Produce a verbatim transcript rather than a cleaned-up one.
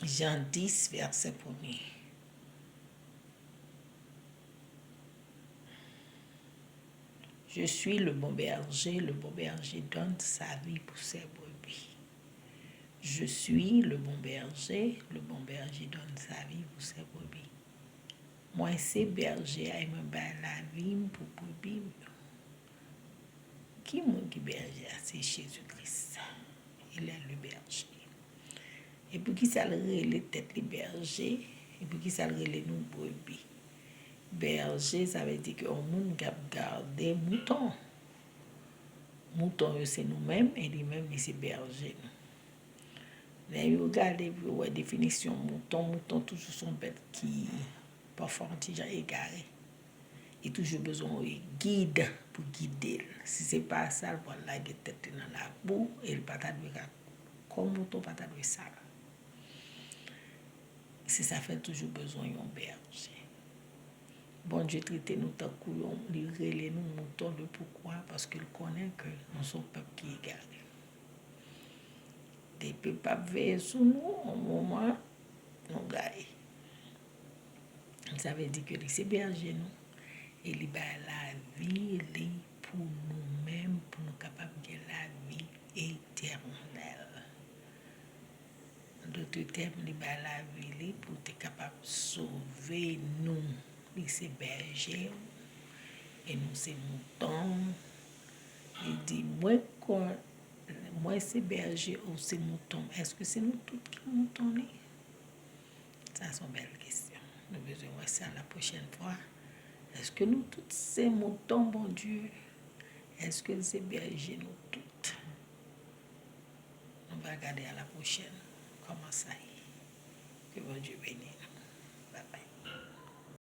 Jan dis, vèsè premye. Je suis le bon berger, le bon berger donne sa vie pour ses brebis. Je suis le bon berger, le bon berger donne sa vie pour ses brebis. Mwen se bèje a, e mwen bay lavi m pou brebi m yo. Ki moun ki bèje a? Se Jezi Kris. Il est le berger. E poukisa l rele tèt li bèje? E poukisa l rele nou brebi? Bèje, sa vle di ke yon moun k ap gade mouton. Mouton yo se nou menm, e li menm li se bèje nou. Lè yo gade pou yo wè definisyon mouton, mouton toujou se yon bèt ki pafwa yon ti jan egare. Li toujou bezwen yon gid pou gide l. Si se pa sa, l pral lage tèt li nan labou e l pa ta dwe ka, kò mouton pa ta dwe sal. Se sa fè l toujou bezwen yon bèje. Bondye trete nou tankou yon, li rele nou mouton de poukwa? Paske l konnen ke nou se yon pèp ki egare. Depi l p ap veye sou nou, yon moman, nou gaye. Sa vle di ke li se bèje nou. E li bay lavi li pou nou menm, pou nou kapab gen lavi etènèl. An dòt tèm, li bay lavi li pou te kapab sove nou. Li se bèje w, e nou se mouton. Li di, mwen kon, mwen se bèje, ou se mouton. Èske se nou tout ki mouton li? Sa se yon bèl kesyon. Nou bezwen wè sa la pwochèn fwa. Èske nou tout se mouton Bondye? Èske l se bèje nou tout? Nou va gade a la pwochèn kòman sa ye. Ke Bondye beni nou.